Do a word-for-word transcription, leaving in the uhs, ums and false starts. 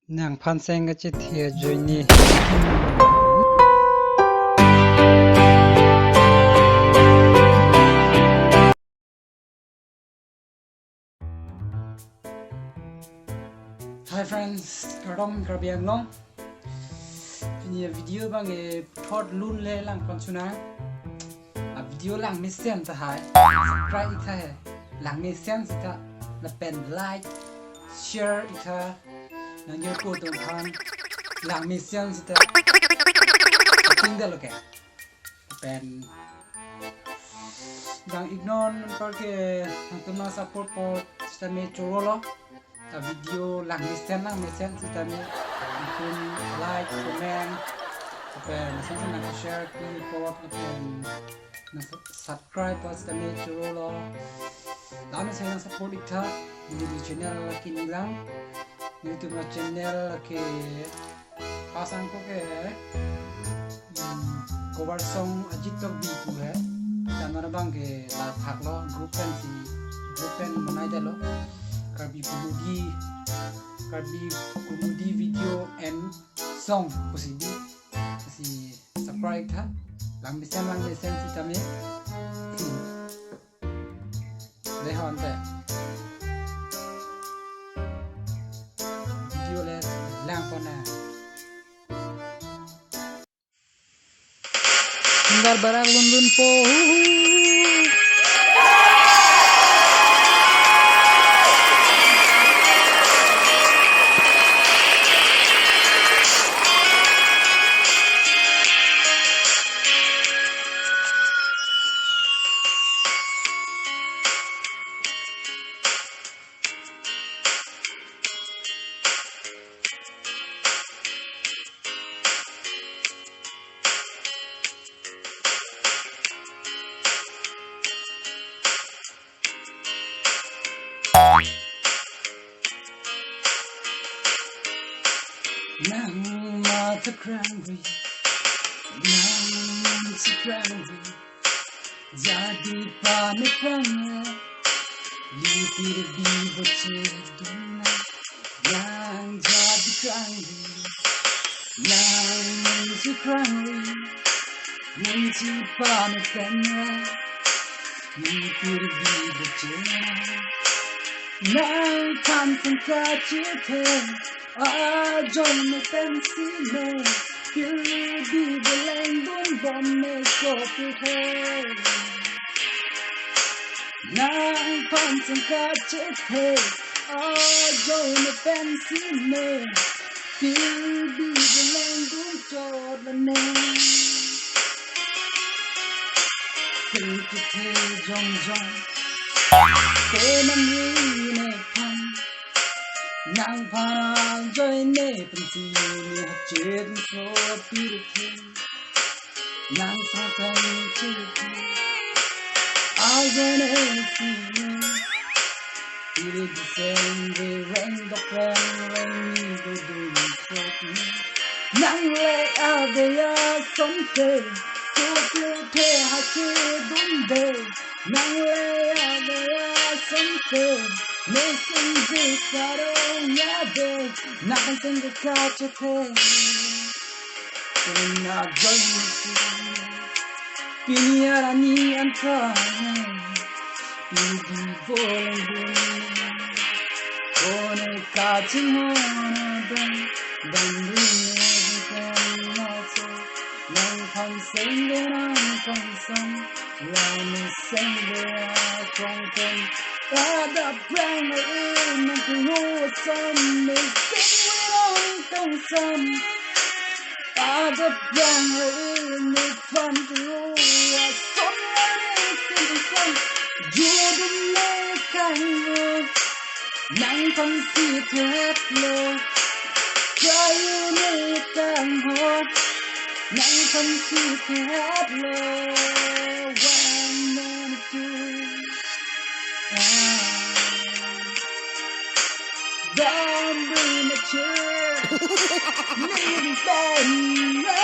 Nangphan seng kachethe ajoine. Hi friends, kardom Karbi Anglong. Pini avideo abang ke puthot lun le langpon chuna. Avideo langmesen tahai. Subscribe ik tha he. Langmesen seta. Lapen like, share ik tha. Nang yo ko tong khan. Langmesen seta. Tingdalo ke. Pen. Dang ignon parke nangtum nang support po sitame chorolo. Avideo langmesen langmesen sitame nangtum like, comment, pen nangtum nang share pi po, pen nang sub-, subscribe po sitame chorolo. Langmesen nang support ik tha, neli channel lake neli lang, nelitum achannel lake pasang ko ke, hmm, cover song Ajit Tokbi pu he. Channel abang ke lathak lo, group pen si, group pen manaidetlo. Karbi Comedy, Karbi Comedy Video and Song pusi di, si subscribe tha. Langmesen langmesen sitame. Dei ho ante. Video le langpon nang. Singgar barak lun lun po. Nang ma ta krang ri, nang si krang ri, jadi pa ne krang ri, li pi ri bi bo che dun na, nang jadi krang ri, nang si krang ri, nang si pa ne krang ri, li pi ri bi bo che na, nangphan seng kachethe. Ajoine pensi me, pil bi beleng dun bom me kopi he. Nangphan seng kachethe, ajoine pensi me, pil bi beleng dun chot lane. Seng kethe jongjong, penang ri nephan. Nangphan ajoine pensi me hachet so pirthe. Nang sang sang chithe. Ajoine si me. Piri disen re reng dok reng reng ni do do ni so ni. Nang le aveya sonte. So pirthe hachet dunde. Nang le aveya sonte, ne singje karong ya de, nang singje kachethe. Pina join si, pini arani anta, pini di bolong dun, kone kaching hona dan, dan dun ne di kan maso, nangphan singje nangphan sang. Lami sengbe akongkong. Ada prang e nang kulu asam me sengbe nang kangsam. Ada prang e nang pan kulu asam me sengbe sang. Judum me kanglo. Nangphan si thep lo. Kayu ne kangho. Nangphan si thep lo. One and two. Ah. Don't be mature. Need to say no.